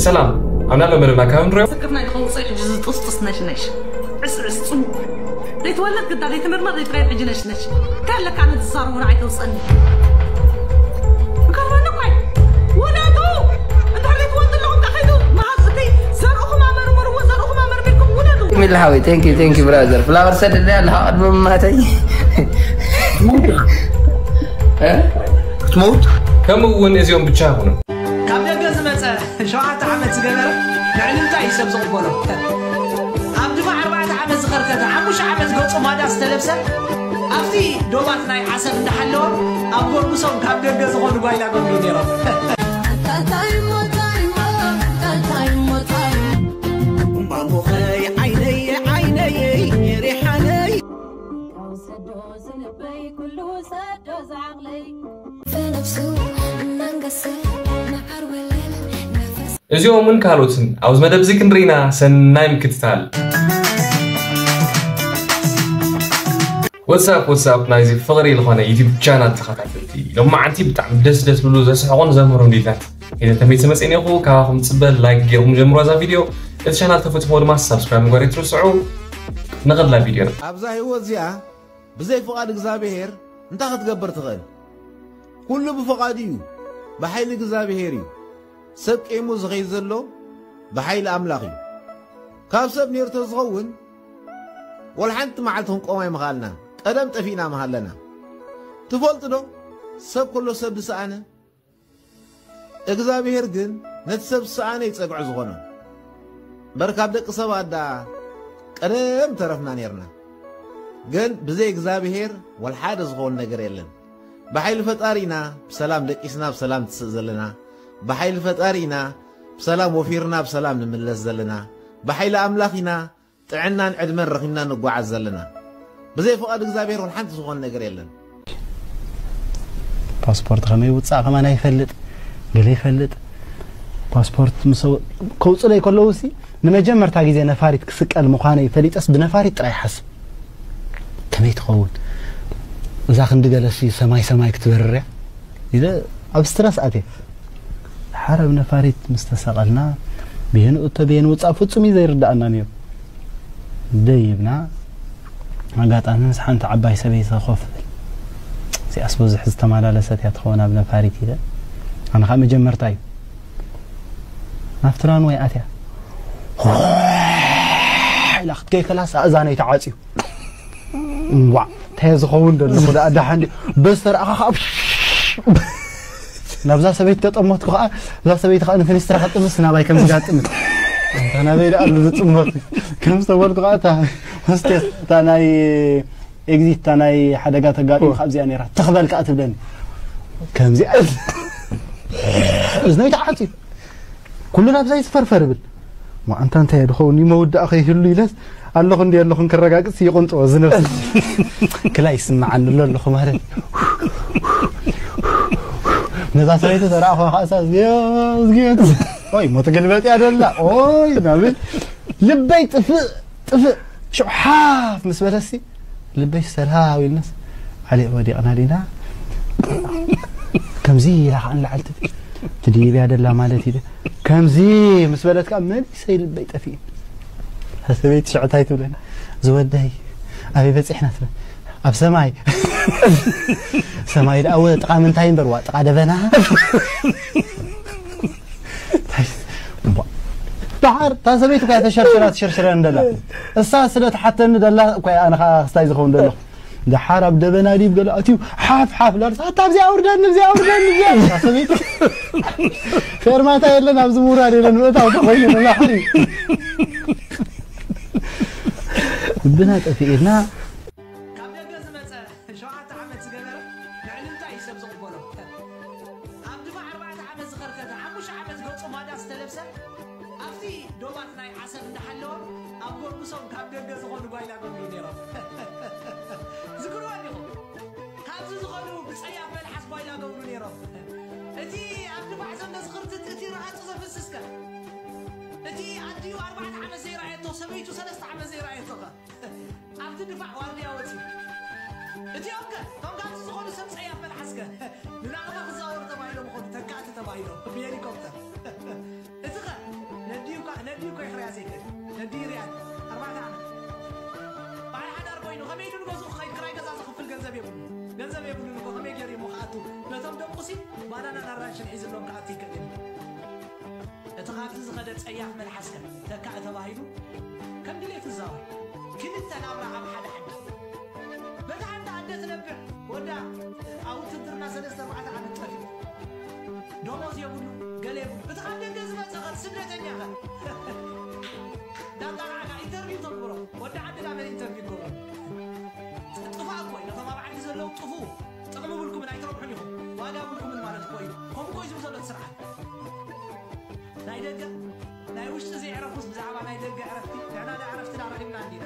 ሰላም፣ ኣብ ናሎ መደብና ካብ ንሪኦ። ስክፍና ይኸውን ውፅእ ሕጂ ዝጥስጥስ ነሽነሽ። ዕስዕስ ጽሙ። ዘይትወለድ ግዳ ዘይትምርመር ዘይትረየድ ሕጂ ነሽነሽ። እንታይ ኣለካ ኣነ ዝዛረቦ ንዓይ ተውፀኒ። ይገርመኒ እኮ እዩ። ውለዱ። እንድሕር ዘይትወልዱ ኣለኹም ከ ከይዱ መሃዝ እቲ ዘርእኹም ኣመርምርዎ፣ ዘርእኹም ኣመርሚርኩም ውለዱ። ሚል ሓወይ፣ thank you, thank you brother። ፍላወር ሰደለይ ኣለኻ ቅድሚ ምማተይ። ክትመውት ከምኡ እውን እዚኦም ብቻ ይኹኑ። ካብ ደገ ዝመፀ ሸውዓተ ዓመት ዝገበረ ንዕልልታ እዩ ሰብ ዝቕበሎ። ኣብ ድፋዕ ኣርባዕተ ዓመት ዝኸርተተ ሓሙሽተ ዓመት ገፁ ማዳ ዝተለብሰ ኣብቲ ዶባት ናይ ዓሰብ እንዳሓለወ ኣብ ጎርምሶም ካብ ደገ ዝኾኑ ጓይላ ገብሩ ነይሮም። ማሙኸይ ዓይነየ ዓይነየ ሪሓነይ ውሰዶ ዝልበይ ኩሉ ውሰዶ ዝዓቕለይ ፈነፍሱ እናንገሰ መዓር ወለል ነፈስ እዚኦምን ካልኦትን ኣብዚ መደብ እዚ ክንርኢና ሰናይ ምክትታል። ወትሳፕ ወትሳፕ ናይዚ ፍቕሪ ዝኾነ ዩቲዩብ ቻናል ተኸታተልቲ፣ ሎማዓንቲ ብጣዕሚ ደስ ደስ ብሉ ዘስሕቑን ዘምህሩን ቪዲዮታት ሒዘ ተመይሰ መፅእን ኢኹ። ካባኹም ፅበ ላይክ ገይርኩም ጀምሮ እዛ ቪዲዮ። እቲ ቻናል ተፈትሞ ድማ ሳብስክራይብ ምግባር ኣይትርስዑ። ንቐድላ ቪዲዮ ኣብዛ ህይወት እዚኣ ብዘይ ፍቓድ እግዚኣብሔር እንታይ ክትገብር ትኽእል? ኩሉ ብፍቓዱ እዩ፣ ብሓይሊ እግዚኣብሔር እዩ። ሰብ ቄሙ ዝኸይድ ዘሎ ብሓይሊ ኣምላኽ እዩ። ካብ ሰብ ነይሩ ተዝኸውን ወላ ሓንቲ መዓልቲ ክንቆም ኣይምኽኣልናን። ቀደም ጠፊእና ምሃለና። ትፈልጡ ዶ? ሰብ ከሎ ሰብ ዝሰኣነ እግዚኣብሔር ግን ነቲ ሰብ ዝሰኣነ እዩ ጸግዒ ዝኾኖ። እምበር ካብ ደቂ ሰባት ደኣ ቀደም ተረፍና ነርና። ግን ብዘይ እግዚኣብሔር ወላ ሓደ ዝኸውን ነገር የለን። ብሓይሊ ፈጣሪ ኢና ብሰላም ደቂስና ብሰላም ንትስእ ዘለና። ብሓይሊ ፈጣሪ ኢና ብሰላም ወፊርና ብሰላም ንምለስ ዘለና። ብሓይሊ ኣምላኽ ኢና ጥዕናን ዕድመን ረኺብና ንጓዓዝ ዘለና። ብዘይ ፍቓድ እግዚኣብሔር እውን ሓንቲ ዝኾነ ነገር የለን። ፓስፖርት ከመይ ውፃእ ከማን ኣይፈልጥ፣ ገለ ይፈልጥ። ፓስፖርት ምስ ከውፅለይ ከለዉ ሲ ንመጀመርታ ግዜ ነፋሪት ክስቀል ምዃነይ ፈሊጠስ ብነፋሪት ጥራይ ይሓስብ። ከመይ ትኸውን እዛ ክንዲ ገለሲ ሰማይ ሰማይ ክትበርር እያ ኢለ ኣብ ስትረስ ኣትየ። ሓረብ ነፋሪት ምስ ተሰቐልና ብየንኡ እቶ ብየን ውፃእ ፍጹም እዩ ዘይርዳኣና ነይሩ። ደይብና ኣጋጣሚ ምስ ሓንቲ ዓባይ ሰበይቲ ኮፍ ብል። እዚኣስ ብዙሕ ዝተመላለሰት እያ ትኸውን ኣብ ነፋሪት ኢለ። ኣነ ከዓ መጀመርታ እዩ። ናብቲ ራንወይ ኣትያ ኢላ ክትከይ ከላስ ኣእዛነይ ተዓፅዩ። እዋ እንታይ ዝኸውን ዘለኹ ደኣ ደሓን ድዩ? በስተርኣኻ ከዓ ናብዛ ሰበይቲ ተጠመትኩ ከዓ እዛ ሰበይቲ ከዓ ንፊኒስትራ ከጥምስ ናባይ ከም ዝጋጥምን እንታ ናበይ ደኣ ኣሎ ዝጥመት ከም ዝተበልኩ ከዓ እታ ሆስቴስ እታ ናይ ኤግዚት እታ ናይ ሓደጋ ተጋጢሙ ካብዚኣ ነይራ ተኽበል ከዓ ትብለኒ ከምዚኣ እዝነይ ተዓፅዩ ኩሉ ናብዛ ይዝፈርፈር ብል። ማ ኣንታ እንታይ እየ ድኸውን እዩ መወዳእ ከይህሉ ኢለስ ኣለኹ እንዲ ኣለኹን ክረጋግጽ ይቕንጥዎ ዝነብስ ክላ ይስምዓኒ ኣሎ ኣለኹ ማለት ነዛ ሰበይቲ ተረኣኹ ከኣሳ ዝግየት ኦይ ሞ ትገልበጥ እያ ደላ ኦይ ናብል ልበይ ጥፍእ ጥፍእ ሽው ሓፍ ምስ በለሲ ልበይ ሰላው ኢልናስ ዓሊ ወዲቕና ዲና ከምዚ ኢላ ከዓ ንላዕሊ ትብል ትድይብ እያ ደላ ማለት ኢለ ከምዚ ምስ በለት ከዓ መሊሰ ልበይ ጠፊእ ሰበይቲ ሽዕታይ ትብለኒ ዝወደይ ኣበይ በፂሕና ትብል ኣብ ሰማይ ሰማይ ደኣ ወ ጥቓ ምንታይ እምበር ዋ ጥቓ ደበና ደሓር እታ ሰበይቲ እኳ ተሸርሽራ ትሸርሽረ እንደላ እሳ ስለ ትሓተኒ ደላ እኳ ኣነ ከዓ ክስታይ ዝኸውን ደለኹ ደሓር ኣብ ደበና ዲብ ገለ ኣትዩ ሓፍ ሓፍ ላርስ ኣታ ኣብዚኣ ኣውርደኒ እዚኣ ኣውርደኒ እዚኣ እታ ሰበይቲ ፌርማታ የለን ኣብዚ ምውራድ የለን ምእታው ተኾይኑ ንባሕሪ ልብና ጠፊእና ካብ ደገ ዝመፀ ሸውዓተ ዓመት ዝገበረ ንዕልልታ እዩ ሰብ ዝቕበሎ ኣብ ድፋዕ ኣርባዕተ ዓመት ዝኸርተተ ሓሙሽተ ዓመት ገፁ ማዳ ዝተለብሰ ኣብቲ ዶባት ናይ ዓሰብ እንዳሓለወ ኣብ ጎርምሶም ካብ ደገ ዝኾኑ ጓይላ ገብሩ ነይሮም ዝግርዋ ዲኹም ካብዚ ዝኾኑ ብፀያፍ መልሓስ ጓይላ ገብሩ ነይሮም እቲ ኣብ ድፋዕ ዘሎ ዝኽርትት እቲ ረሃፁ ዘፍስስከ እቲ ኣዲኡ ኣርባዕተ ዓመት ዘይረኣየቶ ሰበይቱ ሰለስተ ዓመት ዘይረኣየቶኸ ኣብቲ ድፋዕ ዋርድያ ወፂኡ እቲኦም ከ እቶም ካብዚ ዝኾኑ ሰብ ፀያፍ መልሓስከ ንናቕፋ ክዛወሩ ተባሂሎም ኾኑ ተካእቲ ተባሂሎም ብሄሊኮፕተር እቲ ኸ ሽን ሒዝሎም ክኣቱ ይክእል እዩ። እቲ ካብዚ ዝኸደ ጸያፍ መልሓስከ ተካእ ተባሂሉ ከም ድሌቱ ይዛወር። ክልተ ናብራ ኣብ ሓደ ዓዲ። በታ ሓንቲ ኣደ ትነብዕ ወዳ ኣብ ውትድርና ሰለስተ ኣርባዕተ ዓመት ጠፊኡ። ደሞዝ የብሉ፣ ገለ የብሉ። እቲ ካብ ደገ ዝመጸ ኸ ስደተኛ ኸ? እንዳጣላዕካ ኢንተርቪው ተግብሮ። ወዲ ዓድና መን ኢንተርቪው ይገብሮ? ጥፋእ እኮ እዩ። ነቶም ኣብ ዓዲ ዘለዉ ጥፉ። ጥቕሚ ብልኩምን ኣይትረብሑን ኢኹም። ዋጋ ብልኩምን ማለት እኮ እዩ። ከምኡ እኮ እዩ ዝብል ዘሎ እቲ ስርዓት። ናይ ደገ፣ ናይ ውሽጢ ዘየዕረፉስ ብዛዕባ ናይ ደገ ዕረፍቲ፣ ንሕና ዶ ዕረፍቲ ዳ ረኺብና እንዲና?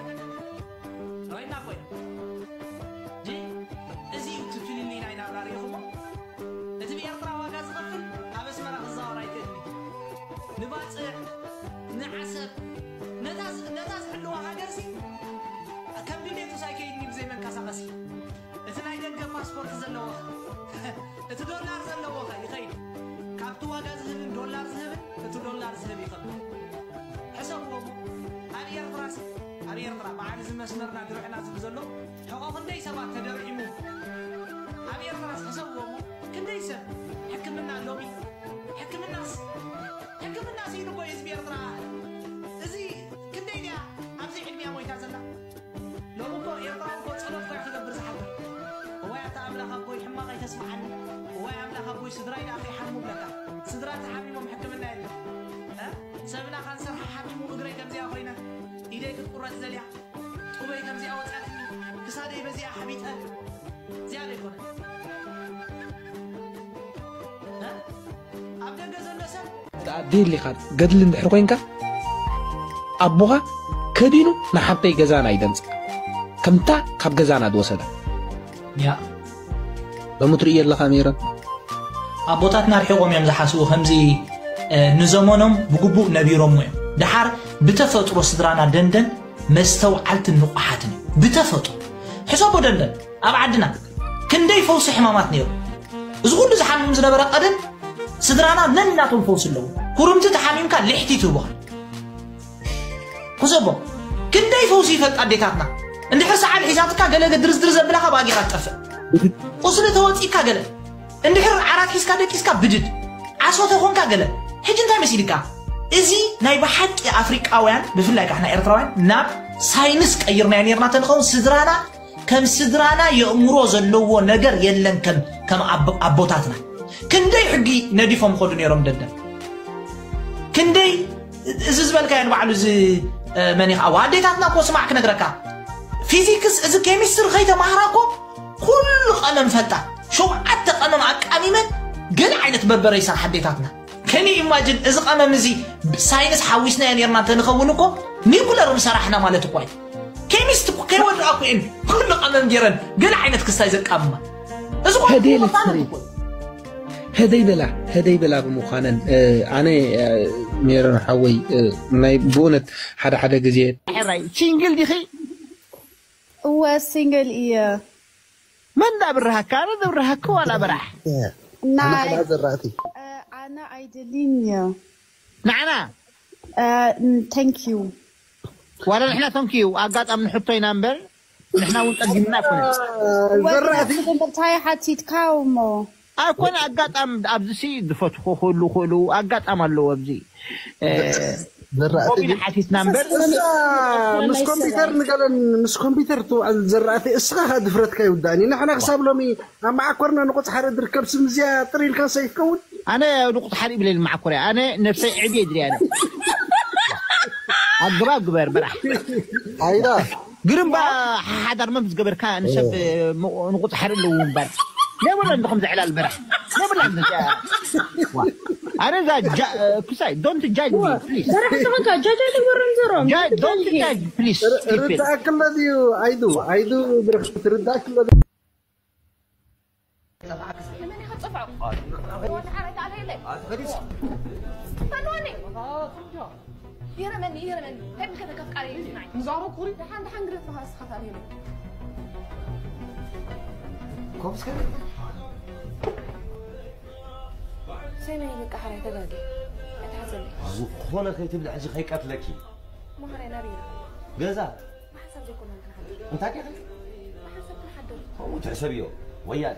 ርኢና እኮ ኢና። ጂ፣ እዚ እዩ እቲ ፍልልይ ናይ ናብራ ርኢኹሞ? እቲ ብኤርትራ ዋጋ ዝኸፍል ኣብ ኣስመራ ክዛወር ኣይክእልን እዩ። ንባጽዕ፣ ንዓሰብ፣ ነታ ዝ-፣ ነታ ዝሕልዋ ሃገርሲ ከም ድሌቱ ሳይከይድኒ ብዘይ መንቀሳቐሲ። እቲ ናይ ደገ ፓስፖርት ዘለዎ፣ እቲ ዶላር ዘለዎ ኸ ይኸይድ? ካብቲ ዋጋ ዝህብን ዶላር ዝህብን እቲ ዶላር ዝህብ ይኸብር። ሕሰብዎ እሞ፣ ኣብ ኤርትራስ፣ ኣብ ኤርትራ በዓል እዚ መስመርና ድርዕና ዝብል ዘሎ ሕቆ ክንደይ ሰባት ተደርዒሙ? ኣብ ኤርትራስ ሕሰብዎ እሞ፣ ክንደይ ሰብ ሕክምና ሎሚ፣ ሕክምናስ፣ ሕክምናስ ኢሉ እኮ ህዝቢ ኤርትራ፣ እዚ ክንደይ ድያ ኣብዚ ዕድሚያ ሞይታ ዘላ? ሎሚ እኮ ኤርትራዊ እኮ ጸሎት እኮ እዩ ክገብር ዝሓድር። እዋይ ኣታ ኣምላኽ ኣቦይ ሕማቕ ኣይተስምዓኒ። እዋይ ኣምላኽ ኣቦይ ስድራይ ደኣ ከይሓሙ ብለካ። ስድራ ተሓሚሞም ሕክምና የለን። እ? ሰብና ካንሰር ሓሓሚሙ እግረይ ከምዚኣ ኮይና። ኢደይ ክትቁረጽ ደልያ። ጡበይ ከምዚኣ ወጻትኒ። ክሳደይ በዚኣ ሓቢጠ። እዚኣ ዶ ኣይኮነን? እ? ኣብ ደገ ዘሎ ሰብ ኣደ ኢኻ ገድሊ እንድሕር ኮይንካ ኣቦኻ ከዲኑ ንሓብተይ ገዛና ይደምፃ ከምታ ካብ ገዛና ዝወሰዳ ያ ሎሚ ትርእዮ ኣለኻ ሜሮን። ኣቦታትና ርሒቖም እዮም ዝሓስቡ ከምዚ። እ፣ ንዘመኖም ብግቡእ ነቢሮሞ እዮም። ደሓር ብተፈጥሮ ስድራና ደንደን መስተውዓልትን ንቑሓትን እዮም። ብተፈጥሮ ሕሰቦ ደንደን ኣብ ዓድና ክንደይ ፈውሲ ሕማማት ነይሩ። እዚ ኩሉ ዝሓምም ዝነበረ ቀደም ስድራና ነናቶም ፈውሲ ኣለዎ። ኩርምቲ ተሓሚምካ ልሕቲ ትህቡኻ። ክሰቦ ክንደይ ፈውሲ ይፈልጣ ኣዴታትና። እንድሕር ሰዓል ሒዛትካ ገለ ድርዝድር ዘብላኻ ባጊኻ ትጠፍእ። ቁስሊ ተወፂካ ገለ እንድሕር ዓራት ሒዝካ ደቂስካ ብድድ ዓሶ ተኾንካ ገለ። ሕጂ እንታይ መሲልካ? እዚ ናይ ብሓቂ ኣፍሪቃውያን ብፍላይ ካሕና ኤርትራውያን ናብ ሳይንስ ቀይርናዮ ነርና ተንኸውን ስድራና ከም ስድራና የእምሮ ዘለዎ ነገር የለን። ከም ከም ኣቦ- ኣቦታትና ክንደይ ሕጊ ነዲፎም ከዱ ነይሮም ደደም ክንደይ እዚ ዝበልካዮ ንባዕሉ እዚ እ፣ መን ኢኻ ኣዋ ኣዴታትና እኮ ስማዕ ክነግረካ ፊዚክስ እዚ ኬሚስትሪ ከይተማሃራ እኮ ኩሉ ቀመም ፈልጣ ሸውዓተ ቀመም ኣቃሚመን ገለ ዓይነት በርበረ ይሰርሓ ኣዴታትና ከኒ ኢማጅን እዚ ቀመም እዚ ሳይንስ ሓዊስናዮ ነርና እንተንኸውን እኮ ኒኩለር ምሰራሕና ማለት እኮ እዩ። ኬሚስት እኮ ከይወዳእኩ እየን ኩሉ ቀመም ገይረን ገለ ዓይነት ክስታይ ዘቃምማ እዚ እኮ ህደይ ኩሉ ልትሪ። ማለት እኮ እዩ። ህደይ በላ ህደይ በላ ብምዃነን እ፣ ኣነ እ፣ ሜሮን ሓወይ እ፣ ናይ ብእውነት ሓደ ሓደ ግዜ ሕራይ ሲንግል ዲኺ እወ ሲንግል እየ። መን ዳብርሃካ ኣነ ደብርሃካ ዋላ በራሕ ናይ ኣነኸላ ዘራእቲ ኣነ ኣይደልን እየ ንዓና thank you ዋላ ንሕና thank you ኣጋጣሚ ንሕቶ ኢና እምበር ንሕና እውን ጠጊምና ኣይኮነ ዘራእቲ እንታይ ሓቲትካ እሞ ኣይኮነ ኣጋጣሚ ኣብዚ ሲ ዝፈትኮ ክህሉ ክእሉ ኣጋጣሚ ኣለዎ ኣብዚ ዘራእቲ ኮሚን ሓቲትና እምበር ምስ ኮምፒተር ንገለን ምስ ኮምፒተር ትውዕል ዘራእቲ እስኻ ኸ ድፍረትካ ይውዳእኒ ንሕና ክሳብ ሎሚ ኣብ መዓኮርና ንቑፅ ሓረ ድርከብ ስም እዚኣ ጥር ኢልካ ሰይፍከውን ኣነ ንቑፅ ሓር ይብለል መዓኮርያ ኣነ ነብሰይ ዕብየ ድልያ ኣነ ኣግባ ግበር በራሕ ኣይዳ ግርምባ ሓዳር መም ዝገበርካ ንሰብ ንቑፅ ሓር ኣለዎ እምበር የብሎ እንድኹም ዘዕላል በራሕ የብላ ኣነ እዛ ክሳይ don't judge me please በራሕ ዝኾንካ ጃጃ ትግበሮም ዘሮም don't judge please stupid ርዳእክለ ድዩ ኣይዱ ኣይዱ ብርክ ትርዳእክለ ድዩ ንመን ኢኻ ትጸፍዖ? ወዲ ሓረይ ተኣልየለይ። ፈንወኒ። ይረመኒ፣ ይረመኒ። እንታይ ብከ ተከፍቃሪ እዩ ዝናይ? ንዛሮ ኩሪ። ደሓን፣ ደሓን ግደፍኻ እስኻ ተኣልየለይ። ኮብስ ከ? ሰመይ በቃ ሓራይ ተጋጊ። ኣይትሓዘለይ። ዝኾነ ከይትብሊ ሕጂ ከይቀትለኪ። ማህራይ ናበይ? ገዛ። ብሓንሳብ ዘይኮና ክንሓድር። እንታይ ከ? ብሓንሳብ ክንሓድር። ከምኡ ትሕሰብዮ። ወያል።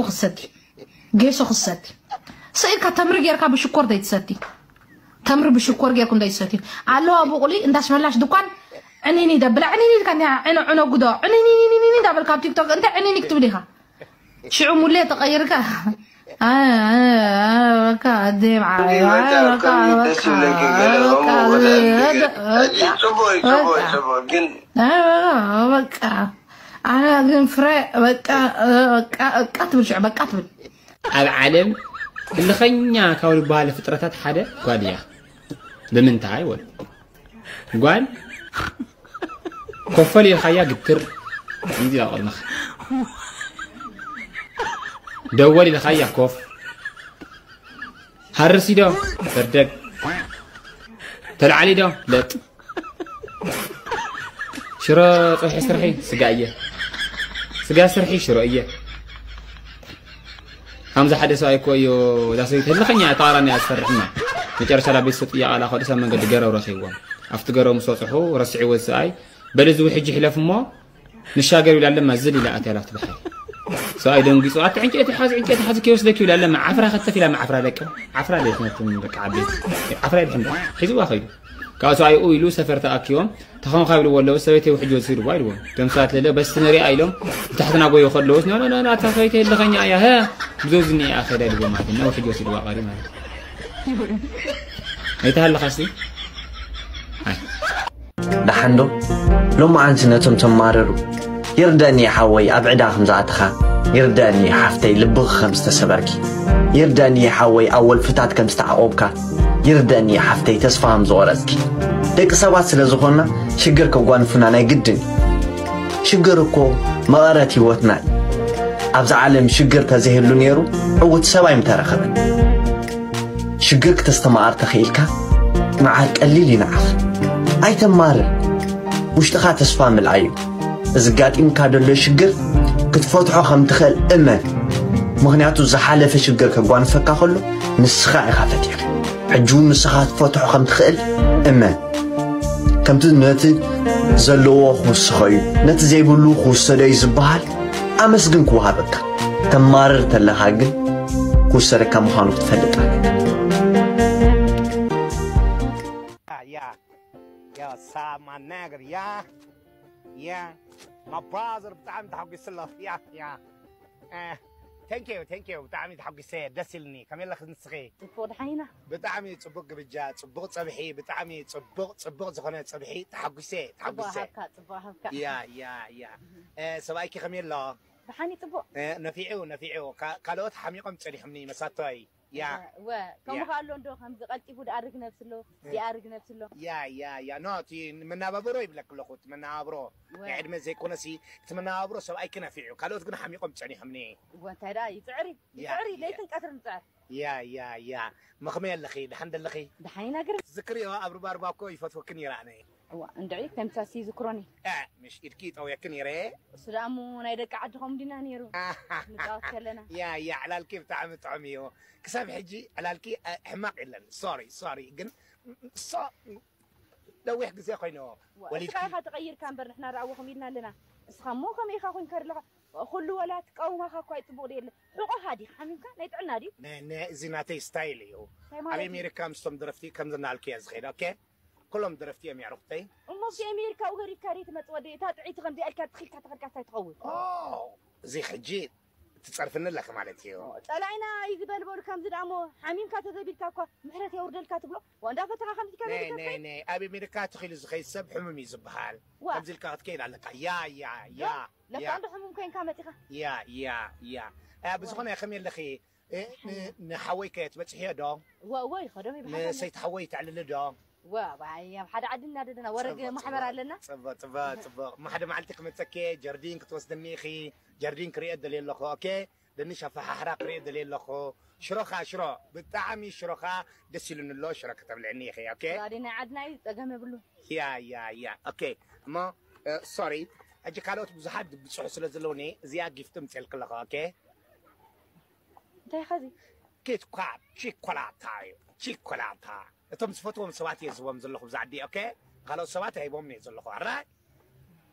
ብቑሉ ክሰቲ፣ ጌሶ ክሰቲ። ስኢልካ ተምሪ ጌርካ ብሽኮር ዘይትሰቲ። ተምሪ ብሽኮር ጌርኩም ዘይትሰቲ። ኣለዋ ብቑሊ እንዳስመላሽ ድኳን ዕኒኒ ደብላ፣ ዕኒኒ ኢልካ እንዲያ፣ ዕነ፣ ዕነ ጉዶ፣ ዕኒኒ እንዳበልካ ኣብ ቲክቶክ እንታይ ዕኒኒ ክትብል ኢኻ? ሽዑ ሙሌ ተቐይርካ። ኣይ፣ ኣይ፣ ኣይ፣ በቃ፣ ኣዴ፣ በዓል፣ ኣይ፣ በቃ፣ በቃ፣ ከም ደስ በቃ፣ ይብለኪ ገለ በቃ፣ ከምኡ ወደ በቃ፣ ሕጂ ጽቡቅ እዩ፣ ጽቡቅ እዩ፣ በቃ። ጽቡቅ ግን ኣይ፣ በቃ፣ በቃ። ኣነ ግን ፍረ፣ በቃ፣ በቃ፣ በቃ ትብል ሽዑ፣ በቃ ትብል። ኣብ ዓለም እልኸኛ ካብ ዝበሃሉ ፍጥረታት ሓደ ጓል እያ። ብምንታይ? ወል ጓል ኮፈል ኢልካያ ግትር፣ ኢዚ ኣብ ቅድመኻ። ደወል ኢልካያ ኮፍ። ሃርሲ ዶ? በርደግ። ተልዓሊ ዶ? ለጥ። ሽሮ ጽብሒ ስርሒ፣ ስጋ እየ። ስጋ ስርሒ፣ ሽሮ እየ። ከምዚ ሓደ ሰብኣይ እኮ እዩ፣ እዛ ሰበይቲ ህልኸኛ እያ፣ ተቓራኒ እያ ዝፈርሕና። መጨረሻ ላ ቤተሰብ ጥያቓ ላኸዱ፣ ሰብ መንገዲ ገረው ረኺብዎም። ኣብቲ ገረው ምስ በጽሑ፣ ረስዕዎ እዚ ሰብኣይ፣ በሊ እዚ ውሕጅ ይሕለፍ እሞ፣ ንሻገር ይብላ ኣለማ፣ ዝል ኢላ ኣትያ ላብቲ ባሕሪ። ሰብኣይ ደንጊጹ፣ ኣቲ ዕንጨይቲ ሓዚ፣ ዕንጨይቲ ሓዚ፣ ከይወስደኪ ይብላ ኣለማ፣ ዓፍራ ከተፍ ኢላ፣ ዓፍራ ደቂ፣ ዓፍራ ደቂ፣ ነቶም ደቂ ዓበይቲ፣ ዓፍራ ይድሕን ሒዝዋ ኸይዱ። ካብ ሰብኣይኡ ኢሉ ሰፈር ተኣኪቦም፣ ተኸምካ ይብልዎ ኣለዉ፣ ሰበይተይ ውሕጅ ወሲድዋ ኢልዎም። እቶም ሰባት ለለ በስቲ ንሪኣ ኢሎም፣ ንታሕቲ ናጎዩ ከለዉስ፣ ኖ፣ ኖ፣ ኖ፣ ኖ፣ እታ ሰበይተይ ህልኸኛ እያ፣ ሀ፣ ብዘውዚ እኒኣ ከይዳ ኢልዎም ማለት እዩ። ውሕጅ ወሲድዋ ቀሪ ማለት እዩ። ኣይተሃለኻስ? ኣይ። ደሓን ዶ? ሎማዓንቲ ነቶም ተማረሩ። ይርደእኒ ሓወይ ኣብ ዕዳ ከም ዝኣተኻ። ይርደእኒ ሓፍተይ ልብኺ ከም ዝተሰበርኪ። ይርደእኒ ሓወይ ኣብ ወልፍታት ከም ዝተዓቖብካ። ይርደእኒ ሓፍተይ ተስፋ ከም ዝቖረጽኪ። ደቂ ሰባት ስለ ዝኾንና ሽግር ከጓንፉና ናይ ግድን እዩ። ሽግር እኮ መቐረት ህይወትና እዩ። ኣብዛ ዓለም ሽግር ተዘይህሉ ነይሩ ዕውት ሰብ ኣይምተረኸበን። ሽግር ክተስተማቐር ተኽኢልካ መዓር ቀሊል ይንዓኽ። ኣይተማርር። ውሽጥኻ ተስፋ ምልኣዩ። እዚ ጋጢምካ ዘሎ ሽግር ክትፈትሖ ከም ትኽእል እመን። ምኽንያቱ ዝሓለፈ ሽግር ከጓንፈካ ከሎ ንስኻ ኢኻ ፈቲሕካ። ሕጂ እውን ንስኻ ክትፈትሖ ከም ትኽእል እመን። ከምቲ ነቲ ዘለዎ ክውስኾ እዩ፣ ነቲ ዘይብሉ ክውሰዶ እዩ ዝበሃል፣ ኣመስግን ክወሃበካ። ተማርር ተለኻ ግን ክውሰደካ ምዃኑ ክትፈልጥ ኣለካ። Yeah, yeah. Yo, what's up, my nigga? Yeah, yeah. My brother ብጣዕሚ ተሓጒሰ ኣለኹ። Yeah, yeah. Uh, thank you, thank you. ብጣዕሚ ተሓጒሰ፣ ደስ ኢልኒ። ከመይ ኣለኺ ንስኺ? ጽቡቕ ደሓን ኢና። ብጣዕሚ ጽቡቕ ግብጃ፣ ጽቡቕ ጸብሒ፣ ብጣዕሚ ጽቡቕ ጽቡቕ ዝኾነ ጸብሒ። ተሓጒሰ፣ ጽቡቕ ተሓጒሰ። ሃብካ፣ ጽቡቕ ሃብካ። ያ ያ ያ። እ፣ ሰብኣይኪ ከመይ ኣሎ? ደሓን እዩ፣ ጽቡቕ። እ፣ ነፊዑ ነፊዑ። ካ- ካልኦት ሓሚቖም ጸኒሖምኒ መሳቶይ። ያ ወ ከምኡ ከ ኣሎ እንዶ ከምዚ ቀልጢፉ ድኣርግ ነብሲ ኣሎ ድኣርግ ነብሲ ኣሎ። ያ ያ ያ። ኖ፣ እቲ መናባብሮ ይብለክ ኣለኹ። እቲ መናባብሮ ወ- ናይ ዕድመ ዘይኮነሲ፣ እቲ መናባብሮ ሰብኣይኪ ነፊዑ። ካልኦት ግን ሓሚቖም ጸኒሖምኒ። እወ እንታይ ደኣ ይጽዕር እዩ ያ፣ ይጽዕር እዩ ያ። ለይትን ቀትርን ይጽዕር። ያ ያ ያ። መኽመይ ኣለኺ? ደሓን ደለኺ? ደሓን ኢና ግርም። ዝክርዮ ኣብ ሩባ ሩባ እኮ ይፈትወክን ይረኣነ። እዋ እንድዒ ከምታ ሲ ዝክሮኒ እ፣ ምሽ ኢድኪ ጠውየክን ይረ። እሱ ደኣ እሞ ናይ ደቂ ዓድኹም ዲና ነይሩ ንጻወት ከለና። ያ ያ። ዕላልኪ ብጣዕሚ ጥዑም እዩ። ክሳብ ሕጂ ዕላልኪ እ፣ ሕማቕ የለን። ሶሪ ሶሪ ግን ሶ ነዊሕ ግዜ ኮይኖ ወሊድካ ኢኻ ተቐይርካ እምበር ንሕና ደኣ ወኹም ኢልና ኣለና። እስኻ እሞ ከመይ ኢኻ ኮንካ ኣለኻ? ኩሉ ወላ ትቃውማኻ እኳ ይጽቡቕ ዶ የለ? ሕቖኻ ዲኻ ሓሚምካ ናይ ጥዕና ድዩ? ነ- ነ- እዚ ናተይ ስታይል እዩ። እንታይ ኣብ ማለት እዩ? ኣሜሪካ ምስቶም ደረፍቲ ከምዚ እናልክዮ ዝኸይድ። ኦኬ፣ ኩሎም ደረፍቲ እዮም የዕሩኽተይ። እሞ ኣብቲ ኣሜሪካ ውገር ኢልካ ዶ ትመጽእ ወዲ እታ ጥዕይቲ ከምዚ ኢልካ ትኺልካ ተኸድካ እንታይ ትኸውን? እዚ ሕጂ ትጸርፍኒ ኣለኺ ማለት እዩ። ጸላኢና እዩ ዝበልበሉ ከምዚ ደኣ እሞ ሓሚምካ ተዘቢልካ እኳ ምሕረት የውርደልካ ትብሎ ዋ እንዳፈተኻ ከምዚ ኢልካ ነይ ዘቢልካ ነይ ነይ ኣብ ኣሜሪካ ተኺሉ ዝኸይድ ሰብ ሕሙም እዩ ዝበሃል። ዋ ከምዚ ኢልካ ክትከይድ ኣለካ። ያ ያ ያ ለካ ያ እንዶ ሕሙም ኮይንካ መጺኻ ያ ያ ያ። እ፣ ብዝኾነ ከመይ ኣለኺ? እ፣ ን- ንሓወይ ከ ትበጽሕዮ ዶ? እወ እወ ይኸዶም ይብሓ ንሰይቲ ሓወይ ተዕልሊ ዶ? ወ ባይ ኣብ ሓደ ዓዲ እናደደና ወረግ ጽቡቕ፣ ማሕበር ጽቡቕ፣ ኣለና ጽቡቕ ጽቡቕ ጽቡቕ። ማሕደ መዓልቲ ክመጸኪ ጀርዲን ክትወስድኒ ኢኺ። ጀርዲን ክርእዮ ደልየ ኣለኹ። ኦኬ፣ ድንሽ ኣፈሓሕራ ክርእዮ ደልየ ኣለኹ። ሽሮኻ ሽሮ ብጣዕሚ ሽሮኻ ደስ ኢሉኒ ኣሎ። ሽሮ ከተብልዕኒ ኢኺ። ኦኬ። ዛዲ ናይ ዓድና እዩ ጸገም የብሉ ያ ያ ያ። ኦኬ። እሞ እ፣ ሶሪ፣ ሕጂ ካልኦት ብዙሓት ብጽሑ ስለ ዘለውኒ እዚኣ ጊፍት ምጽልክ ኣለኹ። ኦኬ። እንታይ ኸዚ ኪትኳት ቺኮላታ እዩ። ቺኮላታ እቶም ዝፈትዎም ሰባት እየ ዝህቦም ዘለኹ ብዛዕዲ። ኦኬ። ካልኦት ሰባት ኣይቦም እየ ዘለኹ። ኣራይ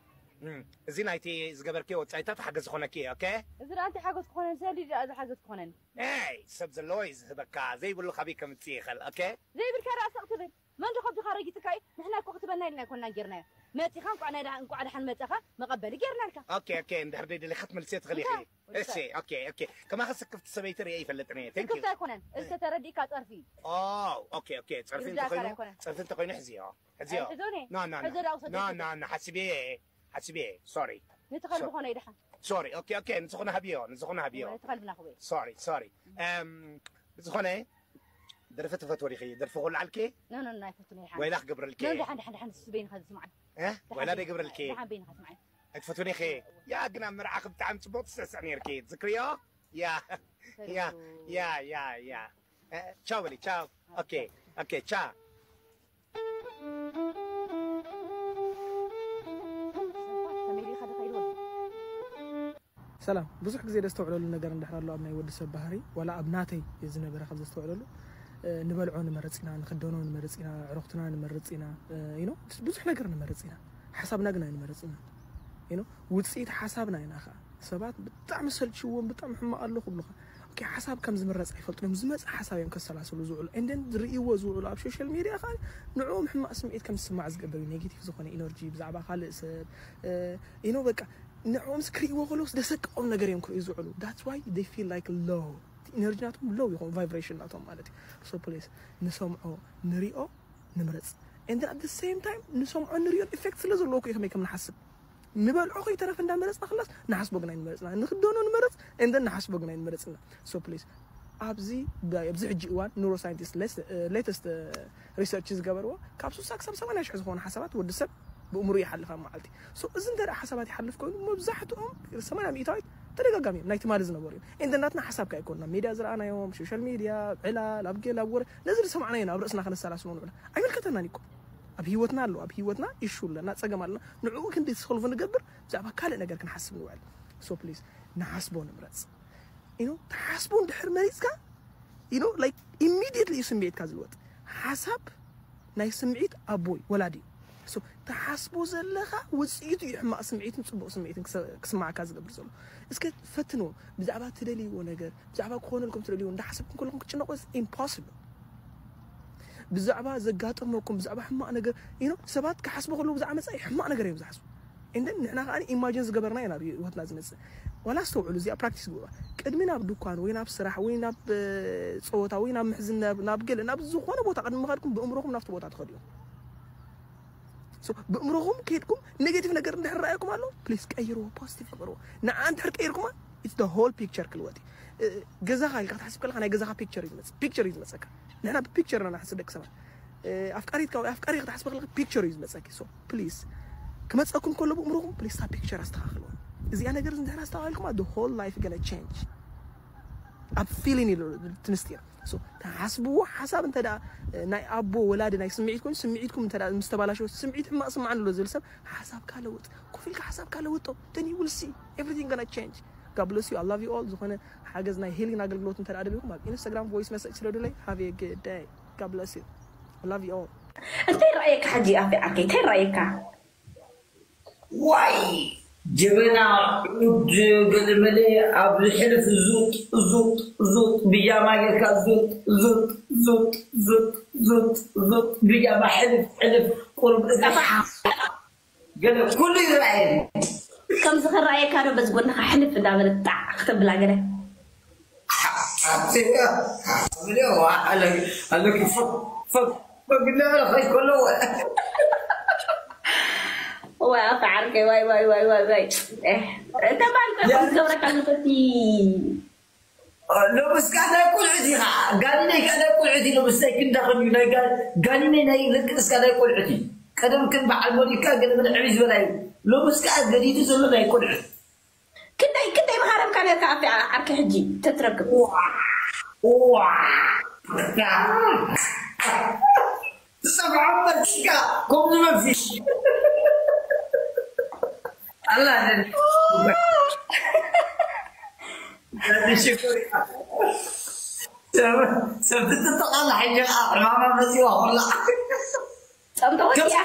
እዚ ናይቲ ዝገበርክዮ ወጻኢታት ሓገዝ ዝኾነኪ እየ። ኦኬ። እዚ ደኣ እንታይ ሓገዝ ክኾነን ዘሊ ደኣ እዚ ሓገዝ ክኾነን ኤይ ሰብ ዘለዎ እዩ ዝህበካ። ዘይብሉ ካበይ ከምጽእ ይኽእል። ኦኬ። ዘይብልካ ደኣ ስቕ ትብል መን ዶ ከብድኻ ረጊጽካ እዩ ንሕና እኮ ክትበና ኢልና ኣይኮንና ጌርናዮ መጺኻ እንቋዕ ናይ ደሓ- እንቋዕ ደሓን መጻኻ መቐበሊ ጌርናልካ ኦኬ ኦኬ። እንድሕር ደይደለኻ ክትመልስዮ ትኽእል ኢኺ። እንታይ? እሺ ኦኬ ኦኬ። ከማኸ ስክፍቲ ሰበይቲ ርእየ ይፈልጥን እየ። Thank you። ስክፍቲ ኣይኮነን እዚ ተተረዲእካ ጸርፊ እዩ ኦ ኦኬ ኦኬ። ጸርፊ ይርዳእካ እንተኾይኑ ኣይኮነን። ጸርፊ እንተኾይኑ ሕዝዮ ሕዝዮ። ኣይሕዞን እየ። ኖ ኖ ሕዞ ዳኣ ውሰዶ ኖ ኣይኮነን። ኖ ኖ። ሓስቤ እየ ሓስቤ እየ። ሶሪ ንተኸል ሶ- ዝኾነ ይድሓን ሶሪ። ኦኬ ኦኬ። ንዝኾነ ሃብዮ ንዝኾነ ሃብዮ። ንተኸል ብናኹበ ሶሪ ሶሪ። እም ዝኾነ ደርፊ ትፈትዎ ዲኺ? ደርፊ ኩሉ ዓልኪ ኖ ኖ ኖ ኣይፈቱን ይድሓን ወይላ ክገብረልኪ? ኖ ደሓን ደሓን ደሓን ስበይን ኸዚ ስማዕ እ? ወይላ ደይ ግብረልኪ? ደሓን በይንኻ ስማዕ ኣይትፈትውን ኢኺ? ያ ግን ኣብ መርዓኺ ብጣዕሚ ጽቡቕ ትስዕስዕ ነይርኪ። ትዝክርዮ? ያ ያ ያ ያ ያ። እ፣ ቻው በሊ ቻው። ኦኬ ኦኬ ቻ ከመይ ዲኻ ደኸይድ ወዲ ሰላም። ብዙሕ ግዜ ደስተውዕለሉ ነገር እንድሕር ኣሎ ኣብ ናይ ወዲ ሰብ ባህሪ ዋላ ኣብ ናተይ ዝነበረ ካብ ዘስተውዕለሉ እ፣ ንበልዖ ንመርጽ ኢና፣ ንክደኖ ንመርጽ ኢና፣ ዕሩኽትና ንመርጽ ኢና፣ እ፣ you know፣ ብዙሕ ነገር ንመርጽ ኢና። ሓሳብና ግን ኣይንመርጽ ኢና። You know፣ ውጽኢት ሓሳብና ኢና ኸዓ። ሰባት ብጣዕሚ ሰልችዎም ብጣዕሚ ሕማቕ ኣሎ ክብሉኻ። ኦኬ፣ ሓሳብ ከም ዝምረጽ ኣይፈልጡን እዮም። ዝመጽእ ሓሳብ እዮም ከሰላስሉ ዝውዕሉ። And then ዝርእይዎ ዝውዕሉ ኣብ ሶሻል ሚድያ ኸዓ ንዕኦም ሕማቕ ስምዒት ከም ዝስማዕ ዝገብር እዩ። ኔጌቲቭ ዝኾነ ኢነርጂ ብዛዕባ ካልእ ሰብ እ፣ you know፣ በቃ ንዕኦምስ ክርእይዎ ከለውስ ደሰቅቖም ነገር እዮም ክርእዩ ዝውዕሉ። That's why they feel like low። ኢነርጂ ናቶም ሎው ይኸውን፣ ቫይብሬሽን ናቶም ማለት እዩ። So please ንሰምዖ ንሪኦ ንምረጽ። And then at the same time ንሰምዖ ንሪኦን ኢፌክት ስለ ዘለዎ እኮ እዩ ከመይ ከም ንሓስብ ንበልዖ ከይተረፈ እንዳመረጽና ክላስ ንሓስቦ ግን ኣይንመረጽና። ንክደኖ ንመረጽ and then ንሓስቦ ግን ኣይንመረጽና። So please ኣብዚ ብ- ኣብዚ ሕጂ እዋን ኑሮ ሳይንቲስት ሌተስት ሪሰርች ዝገበርዎ ካብ ስሳ ክሳብ ሰማንያ ሽሕ ዝኾኑ ሓሳባት ወዲ ሰብ ብእምሩ ይሓልፍ ኣብ መዓልቲ። So እዚ እንተ ደኣ ሓሳባት ይሓልፍ ኮይኑ መብዛሕትኦም ሰማንያ ሚእታዊት ተደጋጋሚ እዮም ናይ ትማሊ ዝነበሩ እዮም። እንደ ናትና ሓሳብ ከ ኣይኮንና፣ ሜድያ ዝረኣናዮም፣ ሶሻል ሜድያ፣ ዕላል፣ ኣብ ገለ ኣብ ወረ፣ ነዚ ዝሰማዕናዮ ናብ ርእስና ከነሰላስሎ ንብላ ኣይምልከተናን እዩ እኮ። ኣብ ህይወትና ኣሎ፣ ኣብ ህይወትና ኢሹ ኣለና፣ ጸገም ኣለና። ንዕኡ ክንዲ ሶልቭ ንገብር፣ ብዛዕባ ካልእ ነገር ክንሓስብ ንውዕል። So please ንሓስቦ ንምረጽ። You know፣ ትሓስቦ እንድሕር መሪጽካ፣ you know, like, immediately እዩ ስምዒትካ ዝልወጥ። ሓሳብ ናይ ስምዒት ኣቦይ ወላዲ እዩ። So ትሓስቦ ዘለኻ ውጽኢቱ እዩ ሕማቕ ስምዒትን ጽቡቕ ስምዒትን ክሰ-፣ ክስማዓካ ዝገብር ዘሎ። እስከ ፈትንዎ። ብዛዕባ ትደልይዎ ነገር፣ ብዛዕባ ክኾነልኩም ትደልይዎ እንዳሓሰብኩም ከለኹም ክትጭነቑ፣ it's impossible። ብዛዕባ ዘጋጠመኩም፣ ብዛዕባ ሕማቕ ነገር፣ you know፣ ሰባት ክሓስቡ ከለዉ ብዛዕባ መጻኢ ሕማቕ ነገር እዮም ዝሓስቡ። And then ንሕና ከኣ ኢማጂን ዝገበርና ኢና ናብ ህይወትና ዝመጽእ። ዋላ ኣስተውዕሉ፣ እዚኣ ፕራክቲስ ግበሩዋ። ቅድሚ ናብ ዱኳን ወይ ናብ ስራሕ ወይ ናብ፣ እ፣ ጸወታ ወይ ናብ ምሕዝነት፣ ናብ ገለ፣ ናብ ዝኾነ ቦታ ቅድሚ ምኻድኩም ብእምሮኹም ናብቲ ቦታ ትኸዱ እዮም። So ብእምሮኹም ከይድኩም ኔጌቲቭ ነገር እንድሕር ረኣየኩም ኣሎ፣ ፕሊዝ ቀይርዎ፣ ፖዚቲቭ ግበርዎ። ንዓ እንድሕር ቀይርኩማ፣ it's the whole picture ክልወጥ እዩ። እ፣ ገዛኻ ኢልካ ክትሓስብ ከለኻ ናይ ገዛኻ ፒክቸር እዩ ዝመጽእ፣ ፒክቸር እዩ ዝመጸካ። ንሕና ብፒክቸር ኢና ንሓስብ ደቂ ሰባት። እ፣ ኣፍቃሪትካ ወይ ኣፍቃሪ ክትሓስብ ከለኻ ፒክቸር እዩ ዝመጸኪ። So ፕሊዝ ክመጸኩም ከሎ ብእምሮኹም ፕሊዝ እታ ፒክቸር ኣስተኻኽልዋ። እዚኣ ነገር እንድሕር ኣስተኻኺልኩማ፣ the whole life gonna change። ኣብ ፊሊን ኢሉ እቲ ምስጢር። So ትሓስብዎ ሓሳብ እንተ ደኣ፣ እ፣ ናይ ኣቦ ወላዲ ናይ ስምዒት ኮይኑ፣ ስምዒትኩም እንተ ደኣ ምስ ተባላሸወ፣ ስምዒት ሕማቕ ስምዓኒ ኣሎ ዝብል ሰብ ሓሳብካ ለውጥ። ኮፍ ኢልካ ሓሳብካ ለውጦ። Then you will see everything gonna change. God bless you. I love you all. ዝኾነ ሓገዝ ናይ ሂሊንግ ኣገልግሎት እንተ ደኣ ደሊኹም ኣብ ኢንስታግራም ቮይስ መሰጅ ስደዱለይ። Have a good day. God bless you. I love you all. እንታይ ረኣየካ ሕጂ ኣፌ ዓርከይ? እንታይ ረኣየካ? ዋይ ጀበና ዑድ ገለመለ ኣብ ዝሕልፍ ዙጥ ዙጥ ዙጥ ብጃማ ጌርካ ዙጥ ዙጥ ዙጥ ዙጥ ዙጥ ዙጥ ብጃማ ሕልፍ ሕልፍ ቁሩብ እዚ ገለ ኩሉ ይረኣየኒ። ከምዚ ክረኣየካ ዶ በዚ ጎንኻ ሕልፍ እንዳበለት ጣዕ ክተብላ ገለ? ዋይ ኣፈ ዓርከይ ዋይ ዋይ ዋይ ዋይ ዋይ ተባልካ ከምዝገብረካ ንፈቲ ሎምስ ከዓ ናይ ቁልዑት ኢኻ ጋኒነይ ከዓ ናይ ቁልዑት እዩ ሎምስ ናይ ክንዳኸን እዩ ናይ ጋኒነይ ናይ ልቅስ ከዓ ናይ ቁልዑት እዩ ቀደም ከም በዓል ሞኒካ ገለ መለ ዕብይ ዝበላ እዩ ሎምስ ከዓ ገዲዱ ዘሎ ናይ ቁልዑት ክንደይ ክንደይ ምሃረምካ ነርካ ኣብቲ ዓርኪ ሕጂ ተትረክብ ዝሰምዖ መሲልካ ከምዚ መሲ ኣላ ሽኮር ሰብ ትጥጠቃላ ሕጂ ከዓ ዕማማ መፂዋ ኮላ ፀምተወት እያ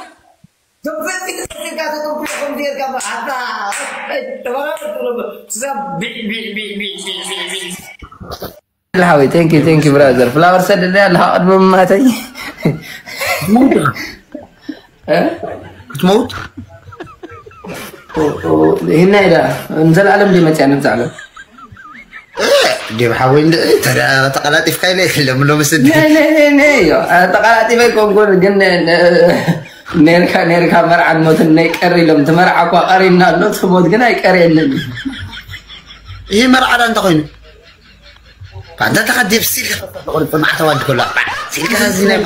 ሓወይ thank you thank you brother flower ሰደደ ኣለካ ቅድሚ ምማተይ ክትመውት ይህና ኢዳ ንዘለዓለም ዲ መፅያ ንብዛዕለም ዲብ ሓወይ ተቀላጢፍካ ኢለ የለም ሎምስ ተቃላጢፈ ኮንኮን ግን ነርካ ነርካ መርዓን ሞትን ናይ ቀር ኢሎም ትመርዓ እኳ ቀሪና ኣሎ ትሞት ግን ኣይቀርየንን ይህ መርዓዳ እንተኮይኑ ባንዳ ተኸዲብ ሲል ማዕተዋ እንድኮላ ሲልካ እዚ ናይ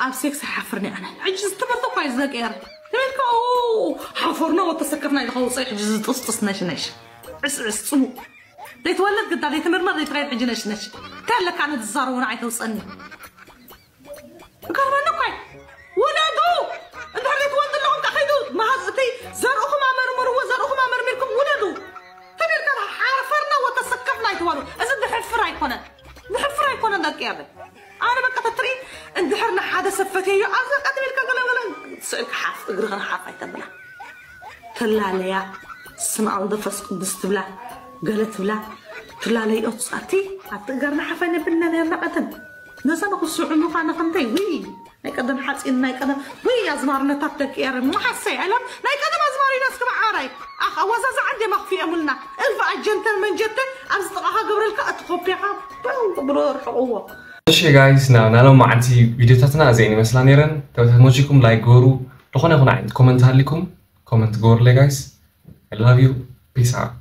ኣብ ሴክስ ሓፍርኒ ኣነ ሕጂ ዝትምህርቲ እኳ እዩ ዝደቂ ኤር ትብልካ ሓፈርና ወተሰከፍና ኢልካ ውፅእ ሕጂ ዝጥስጥስ ነሽነሽ ዕስዕስ ፅሙቅ ዘይትወለድ ግዳ ዘይትምርመር ዘይትኸይድ ሕጂ ነሽነሽ እንታይ ኣለካ ኣነ ዝዛረቡና ኣይተውፀኒ ገርመኒ እኳ እዩ ውለዱ እንድሕር ዘይትወልዱ ኣለኹም ከኸይዱ መሃዝ እቲ ዘርእኹም ኣመርምርዎ ዘርእኹም ኣመርሚርኩም ውለዱ ተቢልካ ሓፈርና ወተሰከፍና ኣይትበሉ እዚ ዝሕፍር ኣይኮነን ዝሕፍር ኣይኮነን ደቂ ያበል ኣነ በቃ ተትርኢ እንድሕር ንሓደ ሰብ ፈትየዮ ኣብዛ ቀድም ኢልካ ገለገለ ስእልካ ሓፍ እግርኽን ሓፍ ኣይተብላ ትላለያ ስም ኣልዶ ፈስ ቅዱስ ትብላ ገለ ትብላ ትላለይ ኦትስ ኣቲ ኣብቲ እጋርና ሓፋይ ነብልና ነርና ቀደም ነዛ ንኽስዑ ምዃነ ከምተይ ውይ ናይ ቀደም ሓፂን ናይ ቀደም ውይ ኣዝማርነታት ደቂ ኤረ መሓሰይ ዕለም ናይ ቀደም ኣዝማሪና እስኪ መዓራይ ኣኽ ኣዋዛዛ ዓንዴ መኽፊኦምልና እልፍ ኣጀንተን መንጀተን ኣብዚ ጥቓኻ ገብረልካ እቲ ኮፒኻ ብሎ ርሕቕዎ እሺ ጋይስ ናብ ናሎም መዓንቲ ቪዲዮታትና እዚአን ይመስላ ነይረን ተመችኩም ላይክ ገበሩ ዝኾነ ይኹን ዓይነት ኮመንት ሃሊኩም ኮመንት ገበሩለይ ጋይስ I love you peace out